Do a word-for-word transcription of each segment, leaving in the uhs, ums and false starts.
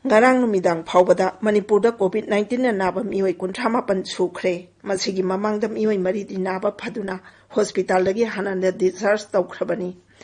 ꯉꯔꯥꯡ ꯅꯨꯃꯤꯗꯥꯡ ꯐꯥꯎꯕꯗ ꯃꯅꯤꯄꯨꯔꯗ COVID nineteen ꯅ ꯅꯥꯕ ꯃꯤꯑꯣꯏ ꯀꯨꯟꯊ꯭ꯔꯥ ꯃꯥꯄꯟ ꯁꯨꯈ꯭ꯔꯦ꯫ ꯃꯁꯤꯒꯤ ꯃꯃꯥꯡꯗ ꯃꯤꯑꯣꯏ ꯃꯔꯤꯗꯤ ꯅꯥꯕ ꯐꯗꯨꯅ ꯍꯣꯁꯄꯤꯇꯥꯜꯗꯒꯤ ꯍꯥꯟꯅꯅ discharge ꯇꯧꯈ꯭ꯔꯕꯅꯤ꯫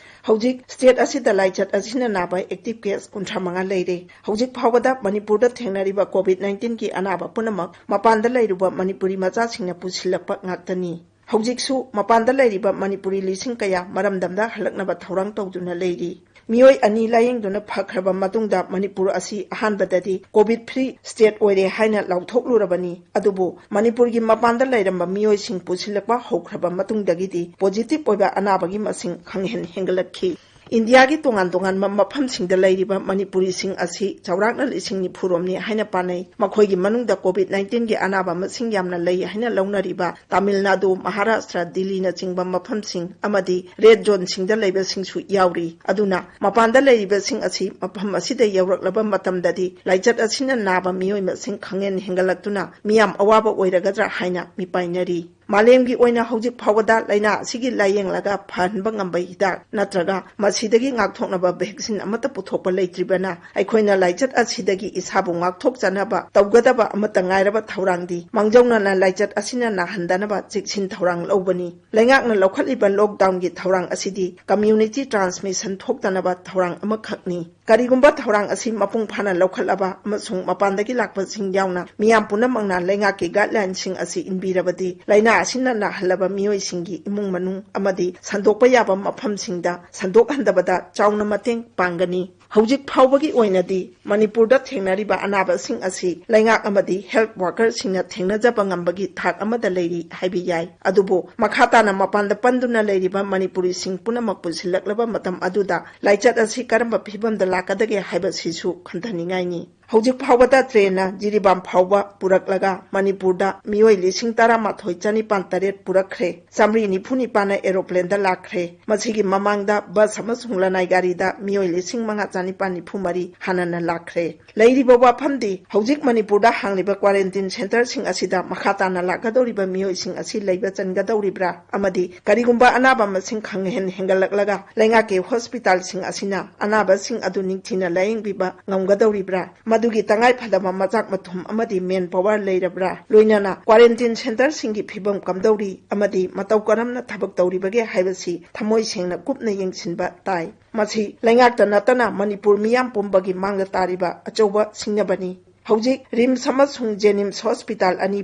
ꯍꯧꯖꯤꯛ state ꯑꯁꯤꯗ ꯂꯥꯏꯆꯠ ꯑꯁꯤꯅ ꯅꯥꯕ active case ꯀꯨꯟꯊ꯭ꯔꯥ ꯃꯉꯥ ꯂꯩꯔꯦ꯫ ꯍꯧꯖꯤꯛ ꯐꯥꯎꯕꯗ ꯃꯅꯤꯄꯨꯔꯗ ꯊꯦꯡꯅꯔꯤꯕ COVID nineteen ꯒꯤ ꯑꯅꯥꯕ ꯄꯨꯝꯅꯃꯛ ꯃꯄꯥꯟꯗ ꯂꯩꯔꯨꯕ ꯃꯅꯤꯄꯨꯔꯤ ꯃꯆꯥꯁꯤꯡꯅ ꯄꯨꯁꯤꯜꯂꯛꯄ ꯉꯥꯛꯇꯅꯤ꯫ ꯍꯧꯖꯤꯛꯁꯨ ꯃꯄꯥꯟꯗ ꯂꯩꯔꯤꯕ ꯃꯅꯤꯄꯨꯔꯤ ꯂꯤꯁꯤꯡ ꯀꯌꯥ ꯃꯔꯝꯗꯝꯗ ꯍꯜꯂꯛꯅꯕ ꯊꯧꯔꯥꯡ ꯇꯧꯗꯨꯅ ꯂꯩꯔꯤ꯫ ꯃꯤꯑꯣꯏ ꯑꯅꯤ ꯂꯥꯌꯦꯡꯗꯨꯅ ꯐꯈ꯭ꯔꯕ ꯃꯇꯨꯡꯗ ꯃꯅꯤꯄꯨꯔ ꯑꯁꯤ ꯑꯍꯥꯟꯕꯗꯗꯤ COVID free state ꯑꯣꯏꯔꯦ ꯍꯥꯏꯅ ꯂꯥꯎꯊꯣꯛꯂꯨꯔꯕꯅꯤ꯫ ꯑꯗꯨꯕꯨ ꯃꯅꯤꯄꯨꯔꯒꯤ ꯃꯄꯥꯟꯗ ꯂꯩꯔꯝꯕ ꯃꯤꯑꯣꯏꯁꯤꯡ ꯄꯨꯁꯤꯜꯂꯛꯄ ꯍꯧꯈ꯭ꯔꯕ ꯃꯇꯨꯡꯗꯒꯤꯗꯤ positive ꯑꯣꯏꯕ ꯑꯅꯥꯕꯒꯤ ꯃꯁꯤꯡ ꯈꯪꯍꯦꯟ ꯍꯦꯟꯒꯠꯂꯛꯈꯤ꯫ ꯏꯟꯗꯤꯌꯥꯒꯤ ꯇꯣꯉꯥꯟ ꯇꯣꯉꯥꯟꯕ ꯃꯐꯝꯁꯤꯡꯗ ꯂꯩꯔꯤꯕ ꯃꯅꯤꯄꯨꯔꯤꯁꯤꯡ ꯑꯁꯤ ꯆꯥꯎꯔꯥꯛꯅ ꯂꯤꯁꯤꯡ ꯅꯤꯐꯨ ꯔꯣꯝꯅꯤ ꯍꯥꯏꯅ ꯄꯥꯅꯩ꯫ ꯃꯈꯣꯏꯒꯤ ꯃꯅꯨꯡꯗ COVID nineteen ꯒꯤ ꯑꯅꯥꯕ ꯃꯁꯤꯡ ꯌꯥꯝꯅ ꯂꯩ ꯍꯥꯏꯅ ꯂꯧꯅꯔꯤꯕ ꯇꯥꯃꯤꯜ ꯅꯥꯗꯨ, ꯃꯍꯥꯔꯥꯁꯇ꯭ꯔ, ꯗꯤꯜꯂꯤꯅꯆꯤꯡꯕ ꯃꯐꯝꯁꯤꯡ ꯑꯃꯗꯤ red zone ꯁꯤꯡꯗ ꯂꯩꯕꯁꯤꯡꯁꯨ ꯌꯥꯎꯔꯤ꯫ ꯑꯗꯨꯅ ꯃꯄꯥꯟꯗ ꯂꯩꯔꯤꯕꯁꯤꯡ ꯑꯁꯤ ꯃꯐꯝ ꯑꯁꯤꯗ ꯌꯧꯔꯛꯂꯕ ꯃꯇꯝꯗꯗꯤ ꯂꯥꯏꯆꯠ ꯑꯁꯤꯅ ꯅꯥꯕ ꯃꯤꯑꯣꯏ ꯃꯁꯤꯡ ꯈꯪꯍꯦꯟ ꯍꯦꯟꯒꯠꯂꯛꯇꯨꯅ ꯃꯤꯌꯥꯝ ꯑꯋꯥꯕ ꯑꯣꯏꯔꯒꯗ꯭ꯔꯥ ꯍꯥꯏꯅ ꯃꯤꯄꯥꯏꯅꯔꯤ꯫ ꯃꯥꯂꯦꯝꯒꯤ ꯑꯣꯏꯅ ꯍꯧꯖꯤꯛ ꯐꯥꯎꯕꯗ ꯂꯥꯏꯅꯥ ꯑꯁꯤꯒꯤ ꯂꯥꯌꯦꯡꯂꯒ ꯐꯍꯟꯕ ꯉꯝꯕ ꯍꯤꯗꯥꯛ ꯅꯠꯇ꯭ꯔꯒ ꯃꯁꯤꯗꯒꯤ ꯉꯥꯛꯊꯣꯛꯅꯕ vaccine ꯑꯃꯠꯇ ꯄꯨꯊꯣꯛꯄ ꯂꯩꯇ꯭ꯔꯤꯕꯅ, ꯑꯩꯈꯣꯏꯅ ꯂꯥꯏꯆꯠ ꯑꯁꯤꯗꯒꯤ ꯏꯁꯥꯕꯨ ꯉꯥꯛꯊꯣꯛꯆꯅꯕ ꯇꯧꯒꯗꯕ ꯑꯃꯠꯇ ꯉꯥꯏꯔꯕ ꯊꯧꯔꯥꯡꯗꯤ ꯃꯥꯡꯖꯧꯅꯅ ꯂꯥꯏꯆꯠ ꯑꯁꯤꯅ ꯅꯥꯍꯟꯗꯅꯕ ꯆꯦꯛꯁꯤꯟ ꯊꯧꯔꯥꯡ ꯂꯧꯕꯅꯤ꯫ ꯂꯩꯉꯥꯛꯅ ꯂꯧꯈꯠꯂꯤꯕ lockdown ꯒꯤ ꯊꯧꯔꯥꯡ ꯑꯁꯤꯗꯤ community transmission ꯊꯣꯛꯇꯅꯕ ꯊꯧꯔꯥꯡ ꯑꯃꯈꯛꯅꯤ꯫ ꯀꯔꯤꯒꯨꯝꯕ ꯊꯧꯔꯥꯡ ꯑꯁꯤ ꯃꯄꯨꯡ ꯐꯥꯅ ꯂꯧꯈꯠꯂꯕ ꯑꯃꯁꯨꯡ ꯃꯄꯥꯟꯗꯒꯤ ꯂꯥꯛꯄꯁꯤꯡ ꯌꯥꯎꯅ ꯃꯤꯌꯥꯝ ꯄꯨꯝꯅꯃꯛꯅ ꯂꯩꯉꯥꯛꯀꯤ guideline ꯁꯤꯡ ꯑꯁꯤ ꯏꯟꯕꯤꯔꯕꯗꯤ, ꯂꯥꯏꯅꯥ ꯑꯁꯤꯅ ꯅꯥꯍꯜꯂꯕ ꯃꯤꯑꯣꯏꯁꯤꯡꯒꯤ ꯏꯃꯨꯡ ꯃꯅꯨꯡ ꯑꯃꯗꯤ ꯁꯟꯗꯣꯛꯄ ꯌꯥꯕ ꯃꯐꯝꯁꯤꯡꯗ ꯁꯟꯗꯣꯛꯍꯟꯗꯕꯗ ꯆꯥꯎꯅ ꯃꯇꯦꯡ ꯄꯥꯡꯒꯅꯤ꯫ ꯍꯧꯖꯤꯛ ꯐꯥꯎꯕꯒꯤ ꯑꯣꯏꯅꯗꯤ ꯃꯅꯤꯄꯨꯔꯗ ꯊꯦꯡꯅꯔꯤꯕ ꯑꯅꯥꯕꯁꯤꯡ ꯑꯁꯤ ꯂꯩꯉꯥꯛ ꯑꯃꯗꯤ health worker ꯁꯤꯡꯅ ꯊꯦꯡꯅꯖꯕ ꯉꯝꯕꯒꯤ ꯊꯥꯛ ꯑꯃꯗ ꯂꯩꯔꯤ ꯍꯥꯏꯕ ꯌꯥꯏ꯫ ꯑꯗꯨꯕꯨ ꯃꯈꯥ ꯇꯥꯅ ꯃꯄꯥꯟꯗ ꯄꯟꯗꯨꯅ ꯂꯩꯔꯤꯕ ꯃꯅꯤꯄꯨꯔꯤꯁꯤꯡ ꯄꯨꯝꯅꯃꯛ ꯄꯨꯟꯁꯤꯜꯂꯛꯂꯕ ꯃꯇꯝ ꯑꯗꯨꯗ ꯂꯥꯏꯆꯠ ꯑꯁꯤ ꯀꯔꯝꯕ ꯐꯤꯕꯝꯗ ꯂꯥꯛꯀꯗꯒꯦ ꯍꯥꯏꯕꯁꯤꯁꯨ ꯈꯟꯊꯅꯤꯡꯉꯥꯏꯅꯤ꯫ ꯍꯧꯖꯤꯛ ꯐꯥꯎꯕꯗ ꯇ꯭ꯔꯦꯟꯅ ꯖꯤꯔꯤꯕꯥꯝ ꯐꯥꯎꯕ ꯄꯨꯔꯛꯂꯒ ꯃꯅꯤꯄꯨꯔꯗ ꯃꯤꯑꯣꯏ ꯂꯤꯁꯤꯡ ꯇꯔꯥꯃꯥꯊꯣꯏ ꯆꯅꯤꯄꯥꯟ ꯇꯔꯦꯠ ꯄꯨꯔꯛꯈ꯭ꯔꯦ꯫ ꯆꯥꯃꯔꯤ ꯅꯤꯐꯨ ꯅꯤꯄꯥꯟꯅ ꯑꯦꯔꯣꯄ꯭ꯂꯦꯟꯗ ꯂꯥꯛꯈ꯭ꯔꯦ꯫ ꯃꯁꯤꯒꯤ ꯃꯃꯥꯡꯗ ꯕꯁ ꯑꯃꯁꯨꯡ ꯂꯅꯥꯏ ꯒꯥꯔꯤꯗ ꯃꯤꯑꯣꯏ ꯂꯤꯁꯤꯡ ꯃꯉꯥ ꯆꯅꯤꯄꯥꯟ ꯅꯤꯐꯨ ꯃꯔꯤ ꯍꯥꯟꯅꯅ ꯂꯥꯛꯈ꯭ꯔꯦ꯫ ꯂꯩꯔꯤꯕ ꯋꯥꯐꯝꯗꯤ ꯍꯧꯖꯤꯛ ꯃꯅꯤꯄꯨꯔꯗ ꯍꯥꯡꯂꯤꯕ ꯀ꯭ꯋꯥꯔꯦꯟꯇꯤꯟ ꯁꯦꯟꯇꯔꯁꯤꯡ ꯑꯁꯤꯗ ꯃꯈꯥ ꯇꯥꯅ ꯂꯥꯛꯀꯗꯧꯔꯤꯕ ꯃꯤꯑꯣꯏꯁꯤꯡ ꯑꯁꯤ ꯂꯩꯕ ꯆꯟꯒꯗꯧꯔꯤꯕ꯭ꯔꯥ? ꯑꯃꯗꯤ ꯀꯔꯤꯒꯨꯝꯕ ꯑꯅꯥꯕ ꯃꯁꯤꯡ ꯈꯪꯍꯦꯟ ꯍꯦꯟꯒꯠꯂꯛꯂꯒ ꯂꯩꯉꯥꯛꯀꯤ ꯍꯣꯁꯄꯤꯇꯥꯜꯁꯤꯡ ꯑꯁꯤꯅ ꯑꯅꯥꯕꯁꯤꯡ ꯑꯗꯨ ꯅꯤꯡꯊꯤꯅ ꯂꯥꯌꯦꯡꯕꯤꯕ ꯉꯝꯒꯗꯧꯔꯤꯕ꯭ꯔꯥ? ꯃꯗꯨꯒꯤ ꯇꯉꯥꯏ ꯐꯗꯕ ꯃꯆꯥꯛ ꯃꯊꯨꯝ ꯑꯃꯗꯤ ꯃꯦꯟ ꯄꯋꯥꯔ ꯂꯩꯔꯕ꯭ꯔꯥ? ꯂꯣꯏꯅꯅ ꯀ꯭ꯋꯥꯔꯦꯟꯇꯤꯟ ꯁꯦꯟꯇꯔꯁꯤꯡꯒꯤ ꯐꯤꯕꯝ ꯀꯝꯗꯧꯔꯤ ꯑꯃꯗꯤ ꯃꯇꯧ ꯀꯔꯝꯅ ꯊꯕꯛ ꯇꯧꯔꯤꯕꯒꯦ ꯍꯥꯏꯕꯁꯤ ꯊꯃꯣꯏ ꯁꯦꯡꯅ ꯀꯨꯞꯅ ꯌꯦꯡꯁꯤꯟꯕ ꯇꯥꯏ꯫ ꯃꯁꯤ ꯂꯩꯉꯥꯛꯇ ꯅꯠꯇꯅ ꯃꯅꯤꯄꯨꯔ ꯃꯤꯌꯥꯝ ꯄꯨꯝꯕꯒꯤ ꯃꯥꯡꯗ ꯇꯥꯔꯤꯕ ꯑꯆꯧꯕ ꯁꯤꯡꯅꯕꯅꯤ꯫ ꯍꯧꯖꯤꯛ ꯔꯤꯝꯁ ꯑꯃꯁꯨꯡ ꯖꯦꯅꯤꯝꯁ ꯍꯣꯁꯄꯤꯇꯥꯜ ꯑꯅꯤ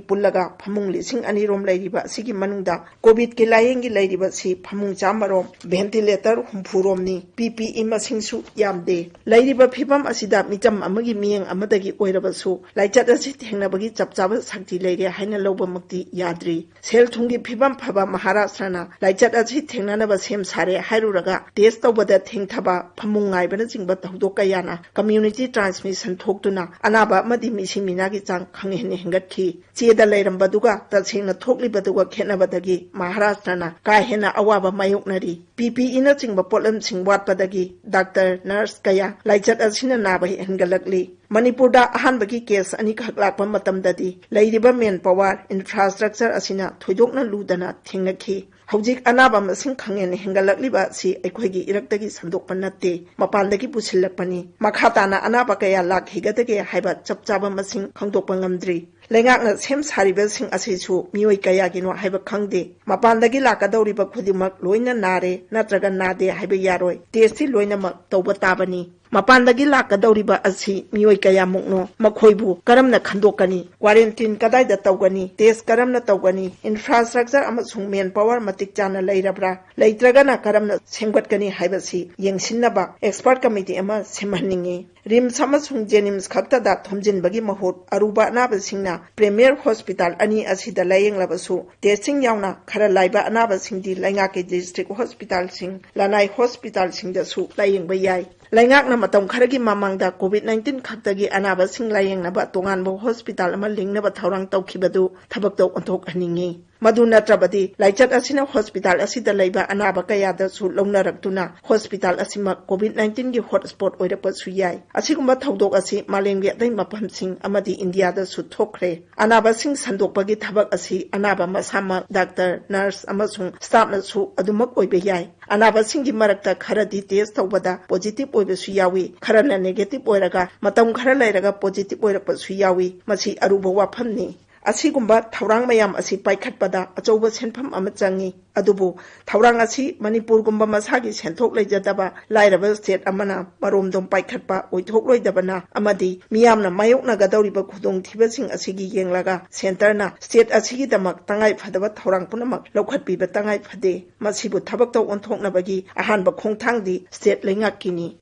ꯄꯨꯜꯂꯒ ꯐꯃꯨꯡ ꯂꯤꯁꯤꯡ ꯑꯅꯤ ꯔꯣꯝ ꯂꯩꯔꯤꯕ ꯑꯁꯤꯒꯤ ꯃꯅꯨꯡꯗ ꯀꯣꯚꯤꯗꯀꯤ ꯂꯥꯌꯦꯡꯒꯤ ꯂꯩꯔꯤꯕ ꯑꯁꯤ ꯐꯃꯨꯡ ꯆꯥꯝꯃ ꯔꯣꯝ, ꯚꯦꯟꯇꯤꯂꯦꯇꯔ ꯍꯨꯝꯐꯨ ꯔꯣꯝꯅꯤ꯫ ꯄꯤ ꯄꯤ ꯏ ꯃꯁꯤꯡꯁꯨ ꯌꯥꯝꯗꯦ꯫ ꯂꯩꯔꯤꯕ ꯐꯤꯕꯝ ꯑꯁꯤꯗ ꯃꯤꯆꯝ ꯑꯃꯒꯤ ꯃꯤꯠꯌꯦꯡ ꯑꯃꯗꯒꯤ ꯑꯣꯏꯔꯕꯁꯨ ꯂꯥꯏꯆꯠ ꯑꯁꯤ ꯊꯦꯡꯅꯕꯒꯤ ꯆꯞ ꯆꯥꯕ ꯁꯛꯇꯤ ꯂꯩꯔꯦ ꯍꯥꯏꯅ ꯂꯧꯕꯃꯛꯇꯤ ꯌꯥꯗ꯭ꯔꯤ꯫ ꯁꯦꯜ ꯊꯨꯝꯒꯤ ꯐꯤꯕꯝ ꯐꯕ ꯃꯍꯥꯔꯥꯁꯇ꯭ꯔꯅ ꯂꯥꯏꯆꯠ ꯑꯁꯤ ꯊꯦꯡꯅꯅꯕ ꯁꯦꯝ ꯁꯥꯔꯦ ꯍꯥꯏꯔꯨꯔꯒ ꯇꯦꯁ ꯇꯧꯕꯗ ꯊꯦꯡꯊꯕ, ꯐꯃꯨꯡ ꯉꯥꯏꯕꯅꯆꯤꯡꯕ ꯊꯧꯗꯣꯛ ꯀꯌꯥꯅ ꯀꯝꯃ꯭ꯌꯨꯅꯤꯇꯤ ꯇ꯭ꯔꯥꯟꯁꯃꯤꯁꯟ ꯊꯣꯛꯇꯨꯅ ꯑꯅꯥꯕ ꯑꯃꯗꯤ ꯃꯤꯁꯤ ꯃꯤꯅꯥꯒꯤ ꯆꯥꯡ ꯈꯪꯍꯦꯟ ꯍꯦꯟꯒꯠꯈꯤ꯫ ꯆꯦꯗ ꯂꯩꯔꯝꯕꯗꯨꯒ ꯇꯁꯦꯡꯅ ꯊꯣꯛꯂꯤꯕꯗꯨꯒ ꯈꯦꯠꯅꯕꯗꯒꯤ ꯃꯍꯥꯔꯥꯁꯇ꯭ꯔꯅ ꯀꯥ ꯍꯦꯟꯅ ꯑꯋꯥꯕ ꯃꯥꯌꯣꯛꯅꯔꯤ꯫ ꯄꯤ ꯄꯤ ꯏꯅꯆꯤꯡꯕ ꯄꯣꯠꯂꯝꯁꯤꯡ ꯋꯥꯠꯄꯗꯒꯤ ꯗꯥꯛꯇꯔ, ꯅꯔꯁ ꯀꯌꯥ ꯂꯥꯏꯆꯠ ꯑꯁꯤꯅ ꯅꯥꯕ ꯍꯦꯟꯒꯠꯂꯛꯂꯤ꯫ ꯃꯅꯤꯄꯨꯔꯗ ꯑꯍꯥꯟꯕꯒꯤ ꯀꯦꯁ ꯑꯅꯤꯈꯛ ꯂꯥꯛꯄ ꯃꯇꯝꯗꯗꯤ ꯂꯩꯔꯤꯕ ꯃꯦꯟ ꯄꯋꯥꯔ, ꯏꯟꯐ꯭ꯔꯥꯁ꯭ꯇ꯭ꯔꯛꯆꯔ ꯑꯁꯤꯅ ꯊꯣꯏꯗꯣꯛꯅ ꯂꯨꯗꯅ ꯊꯦꯡꯅꯈꯤ꯫ ꯍꯧꯖꯤꯛ ꯑꯅꯥꯕ ꯃꯁꯤꯡ ꯈꯪꯍꯦꯟ ꯍꯦꯟꯒꯠꯂꯛꯂꯤꯕ ꯑꯁꯤ ꯑꯩꯈꯣꯏꯒꯤ ꯏꯔꯛꯇꯒꯤ ꯁꯟꯗꯣꯛꯄ ꯅꯠꯇꯦ, ꯃꯄꯥꯟꯗꯒꯤ ꯄꯨꯁꯤꯜꯂꯛꯄꯅꯤ꯫ ꯃꯈꯥ ꯇꯥꯅ ꯑꯅꯥꯕ ꯀꯌꯥ ꯂꯥꯛꯈꯤꯒꯗꯒꯦ ꯍꯥꯏꯕ ꯆꯞ ꯆꯥꯕ ꯃꯁꯤꯡ ꯈꯪꯗꯣꯛꯄ ꯉꯝꯗ꯭ꯔꯤ꯫ ꯂꯩꯉꯥꯛꯅ ꯁꯦꯝ ꯁꯥꯔꯤꯕꯁꯤꯡ ꯑꯁꯤꯁꯨ ꯃꯤꯑꯣꯏ ꯀꯌꯥꯒꯤꯅꯣ ꯍꯥꯏꯕ ꯈꯪꯗꯦ꯫ ꯃꯄꯥꯟꯗꯒꯤ ꯂꯥꯛꯀꯗꯧꯔꯤꯕ ꯈꯨꯗꯤꯡꯃꯛ ꯂꯣꯏꯅ ꯅꯥꯔꯦ ꯅꯠꯇ꯭ꯔꯒ ꯅꯥꯗꯦ ꯍꯥꯏꯕ ꯌꯥꯔꯣꯏ꯫ ꯇꯦꯁꯇꯤ ꯂꯣꯏꯅꯃꯛ ꯇꯧꯕ ꯇꯥꯕꯅꯤ꯫ ꯃꯄꯥꯟꯗꯒꯤ ꯂꯥꯛꯀꯗꯧꯔꯤꯕ ꯑꯁꯤ ꯃꯤꯑꯣꯏ ꯀꯌꯥꯃꯨꯛꯅꯣ? ꯃꯈꯣꯏꯕꯨ ꯀꯔꯝꯅ ꯈꯟꯗꯣꯛꯀꯅꯤ? ꯀ꯭ꯋꯥꯔꯦꯟꯇꯤꯟ ꯀꯗꯥꯏꯗ ꯇꯧꯒꯅꯤ? ꯇꯦꯁ ꯀꯔꯝꯅ ꯇꯧꯒꯅꯤ? ꯏꯟꯐ꯭ꯔꯥꯁ꯭ꯇ꯭ꯔꯛꯆꯔ ꯑꯃꯁꯨꯡ ꯃꯦꯟ ꯄꯋꯥꯔ ꯃꯇꯤꯛ ꯆꯥꯅ ꯂꯩꯔꯕ꯭ꯔꯥ? ꯂꯩꯇ꯭ꯔꯒꯅ ꯀꯔꯝꯅ ꯁꯦꯝꯒꯠꯀꯅꯤ ꯍꯥꯏꯕꯁꯤ ꯌꯦꯡꯁꯤꯟꯅꯕ ꯑꯦꯛꯁꯄꯔꯠ ꯀꯃꯤꯇꯤ ꯑꯃ ꯁꯦꯝꯍꯟꯅꯤꯡꯏ꯫ ꯔꯤꯝꯁ ꯑꯃꯁꯨꯡ ꯖꯦꯅꯤꯝꯁ ꯈꯛꯇꯗ ꯊꯣꯝꯖꯤꯟꯕꯒꯤ ꯃꯍꯨꯠ ꯑꯔꯨꯕ ꯑꯅꯥꯕꯁꯤꯡꯅ ꯄ꯭ꯔꯤꯃꯤꯌꯔ ꯍꯣꯁꯄꯤꯇꯥꯜ ꯑꯅꯤ ꯑꯁꯤꯗ ꯂꯥꯌꯦꯡꯂꯕꯁꯨ ꯇꯦꯁꯇꯤꯡ ꯌꯥꯎꯅ ꯈꯔ ꯂꯥꯏꯕ ꯑꯅꯥꯕꯁꯤꯡꯗꯤ ꯂꯩꯉꯥꯛꯀꯤ ꯗꯤꯁꯇ꯭ꯔꯤꯛ ꯍꯣꯁꯄꯤꯇꯥꯜꯁꯤꯡ, ꯂꯅꯥꯏ ꯍꯣꯁꯄꯤꯇꯥꯜꯁꯤꯡꯗꯁꯨ ꯂꯥꯌꯦꯡꯕ ꯌꯥꯏ꯫ ꯂꯩꯉꯥꯛꯅ ꯃꯇꯝ ꯈꯔꯒꯤ ꯃꯃꯥꯡꯗ ꯀꯣꯚꯤꯗ ꯅꯥꯏꯟꯇꯤꯟ ꯈꯛꯇꯒꯤ ꯑꯅꯥꯕꯁꯤꯡ ꯂꯥꯌꯦꯡꯅꯕ ꯇꯣꯉꯥꯟꯕ ꯍꯣꯁꯄꯤꯇꯥꯜ ꯑꯃ ꯂꯤꯡꯅꯕ ꯊꯧꯔꯥꯡ ꯇꯧꯈꯤꯕꯗꯨ ꯊꯕꯛꯇ ꯑꯣꯟꯊꯣꯛꯍꯟꯅꯤꯡꯏ꯫ ꯃꯗꯨ ꯅꯠꯇ꯭ꯔꯕꯗꯤ ꯂꯥꯏꯆꯠ ꯑꯁꯤꯅ ꯍꯣꯁꯄꯤꯇꯥꯜ ꯑꯁꯤꯗ ꯂꯩꯕ ꯑꯅꯥꯕ ꯀꯌꯥꯗꯁꯨ ꯂꯧꯅꯔꯛꯇꯨꯅ ꯍꯣꯁꯄꯤꯇꯥꯜ ꯑꯁꯤꯃꯛ ꯀꯣꯚꯤꯗ ꯅꯥꯏꯟꯇꯤꯟꯒꯤ ꯍꯣꯠꯁ꯭ꯄꯣꯠ ꯑꯣꯏꯔꯛꯄꯁꯨ ꯌꯥꯏ꯫ ꯑꯁꯤꯒꯨꯝꯕ ꯊꯧꯗꯣꯛ ꯑꯁꯤ ꯃꯥꯂꯦꯝꯒꯤ ꯑꯇꯩ ꯃꯐꯝꯁꯤꯡ ꯑꯃꯗꯤ ꯏꯟꯗꯤꯌꯥꯗꯁꯨ ꯊꯣꯛꯈ꯭ꯔꯦ꯫ ꯑꯅꯥꯕꯁꯤꯡ ꯁꯟꯗꯣꯛꯄꯒꯤ ꯊꯕꯛ ꯑꯁꯤ ꯑꯅꯥꯕ ꯃꯁꯥꯃꯛ, ꯗꯥꯛꯇꯔ, ꯅꯔꯁ ꯑꯃꯁꯨꯡ ꯁ꯭ꯇꯥꯐꯅꯁꯨ ꯑꯗꯨꯃꯛ ꯑꯣꯏꯕ ꯌꯥꯏ꯫ ꯑꯅꯥꯕꯁꯤꯡꯒꯤ ꯃꯔꯛꯇ ꯈꯔꯗꯤ ꯇꯦꯁ ꯇꯧꯕꯗ ꯄꯣꯖꯤꯇꯤꯚ ꯑꯣꯏꯕꯁꯨ ꯌꯥꯎꯏ, ꯈꯔꯅ ꯅꯦꯒꯦꯇꯤꯚ ꯑꯣꯏꯔꯒ ꯃꯇꯝ ꯈꯔ ꯂꯩꯔꯒ ꯄꯣꯖꯤꯇꯤꯚ ꯑꯣꯏꯔꯛꯄꯁꯨ ꯌꯥꯎꯏ꯫ ꯃꯁꯤ ꯑꯔꯨꯕ ꯋꯥꯐꯝꯅꯤ꯫ ꯑꯁꯤꯒꯨꯝꯕ ꯊꯧꯔꯥꯡ ꯃꯌꯥꯝ ꯑꯁꯤ ꯄꯥꯏꯈꯠꯄꯗ ꯑꯆꯧꯕ ꯁꯦꯟꯐꯝ ꯑꯃ ꯆꯪꯏ꯫ ꯑꯗꯨꯕꯨ ꯊꯧꯔꯥꯡ ꯑꯁꯤ ꯃꯅꯤꯄꯨꯔꯒꯨꯝꯕ ꯃꯁꯥꯒꯤ ꯁꯦꯟꯊꯣꯛ ꯂꯩꯖꯗꯕ ꯂꯥꯏꯔꯕ ꯁ꯭ꯇꯦꯠ ꯑꯃꯅ ꯃꯔꯣꯝꯗꯣꯝ ꯄꯥꯏꯈꯠꯄ ꯑꯣꯏꯊꯣꯛꯂꯣꯏꯗꯕꯅ ꯑꯃꯗꯤ ꯃꯤꯌꯥꯝꯅ ꯃꯥꯌꯣꯛꯅꯒꯗꯧꯔꯤꯕ ꯈꯨꯗꯣꯡꯊꯤꯕꯁꯤꯡ ꯑꯁꯤꯒꯤ ꯌꯦꯡꯂꯒ ꯁꯦꯟꯇꯔꯅ ꯁ꯭ꯇꯦꯠ ꯑꯁꯤꯒꯤꯗꯃꯛ ꯇꯉꯥꯏ ꯐꯗꯕ ꯊꯧꯔꯥꯡ ꯄꯨꯝꯅꯃꯛ ꯂꯧꯈꯠꯄꯤꯕ ꯇꯉꯥꯏ ꯐꯗꯦ꯫ ꯃꯁꯤꯕꯨ ꯊꯕꯛꯇ ꯑꯣꯟꯊꯣꯛꯅꯕꯒꯤ ꯑꯍꯥꯟꯕ ꯈꯣꯡꯊꯥꯡꯗꯤ ꯁ꯭ꯇꯦꯠ ꯂꯩꯉꯥꯛꯀꯤꯅꯤ꯫